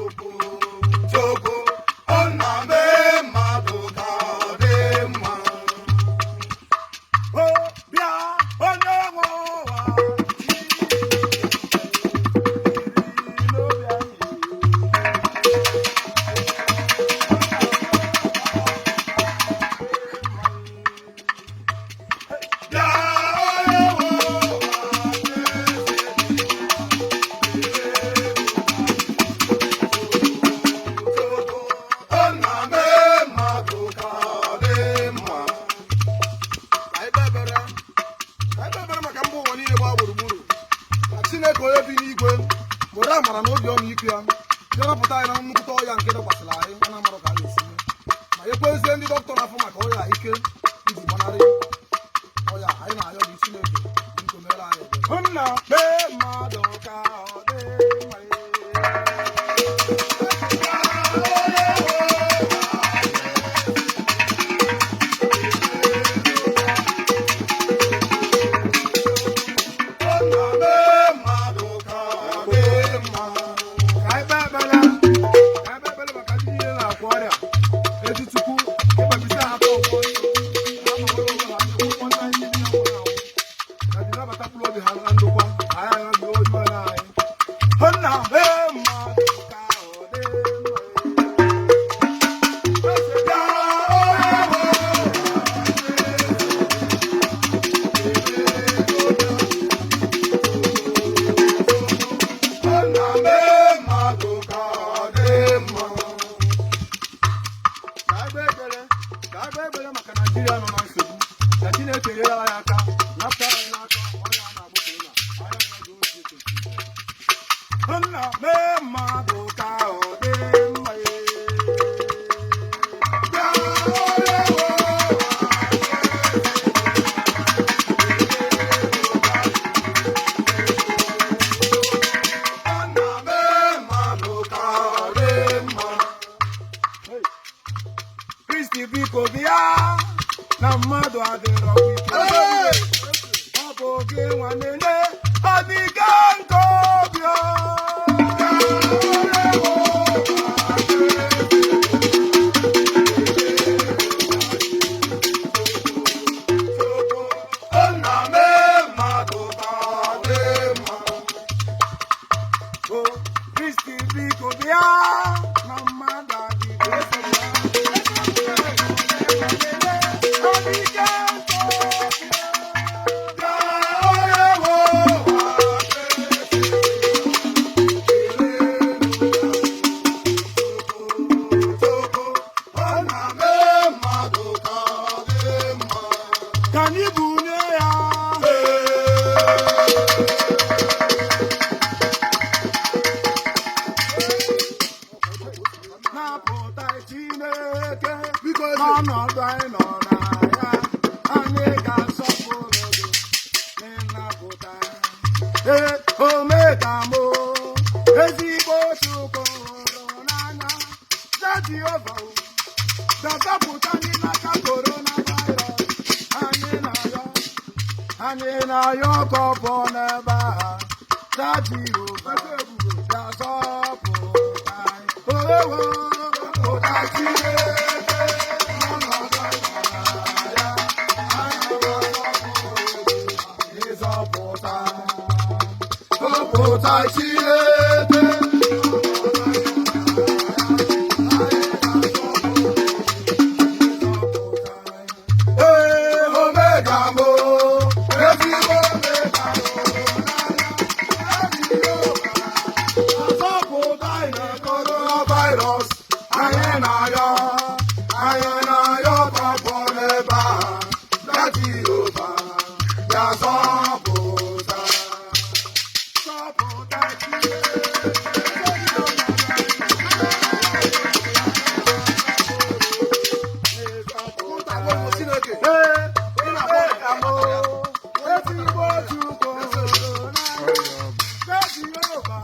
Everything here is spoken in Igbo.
Chukwu, Chukwu, ọ na-eme mmadụ ka ọ dị mma. O bịa onye nwe ụwa n'obi anyị. Bịa onye nwe ụwa, Chukwu, ọ na-eme mmadụ ka ọ dị mma. Ka anyị kpee ekpere, ka anyị kpee ekpere maka mba ụwa niile gbaa gburugburu, ka Chineke onye bi n'igwe were amara na obi ọmịiko ya bịa napụta anyị na nnukwute ọya nke dakwasịrị anyị a na-amarọ ka a ga-esi mee, ma nyekwezie ndị dọkịta na-afụ maka ọya ike iji gbanarị ọya. Anyị na-ayọ gị, Chineke, biko mere anyị ebere. Nna, mee mmadụ ka ọ dị mma. Ọ na-eme mmadụ ka ọ dị mma. Ka anyị kpee ekpere, ka anyị kpee ekpere maka ndị niile na-akwa ọrịa. Ezi Chukwu, ịkpabisi ha aka ọgwụ ha ma nwere onwe ha, akwụkwọ ndị anyị ndị na-anwụ anwụ ka ji nabata mkpụrụ obi ha na ndokwa. Anyị anya gị oju anyị. Nna, mee mmadụ ka ọ dị mma. Bịa onye nwe ụwa, ọ na-eme mmadụ ka ọ dị mma. Ka anyị kpee ekpere, ka anyị kpee ekpere maka Naijiria nọ na nsogbu, ka Chineke nyere anyị aka napụta anyị n'aka ọrịa a na-agbụ korona. Anyị anya gị ozi. Nna, mee mmadụ ka ọ dị mma. Bịa onye nwe ụwa, ọ na-eme mmadụ ka ọ dị mma. Kristi, biko bịa, na mmadụ adịrọ ike. Ọ bụ gị nwa na-enye ọdịga nke obi. Bịa onye nwe ụwa, Chukwu, ọ na-eme mmadụ ka ọ dị mma. O Kristi, biko bịa, na mmadụ adịghị ọdịga nke obi. Bịa onye nwe ụwa, Chukwu, ọ na-eme mmadụ ka ọ dị mma. Ka anyị bunye ya. Napụta, Chineke, Biko eze. n'ọnọdụ anyị nọ na ya. Anyị ga-asọpụrụ gị n'ịnapụta. Ee, omegamo, ezigbo Chukwu hụrụ n'anya za Jehova o, ga-azọpụta anyị n'aka korona virus. Anyị na-ayọ, anyị na-ayọ ka ọ pụọ n'ebe a. Za Jehova ga-azọpụta anyị. Owewo, Pụta Chineke, n'ọnọdụ anyị nọ na ya. Anyị ga-asọpụrụ gị n'ịzọpụta. Zọpụta Chineke, ee, omega mo, ezigbo omega mo, zọpụta anyị na coronavirus. Anyị na-ayọ, anyị na-ayọ ka ọ pụọ n'ebe a. Bịa Jehova, bịa zọpụta. Zọpụta Chineke. Chineke. Ee, omega mo, ezigbo Chukwu hụrụ n'anya. Jehova.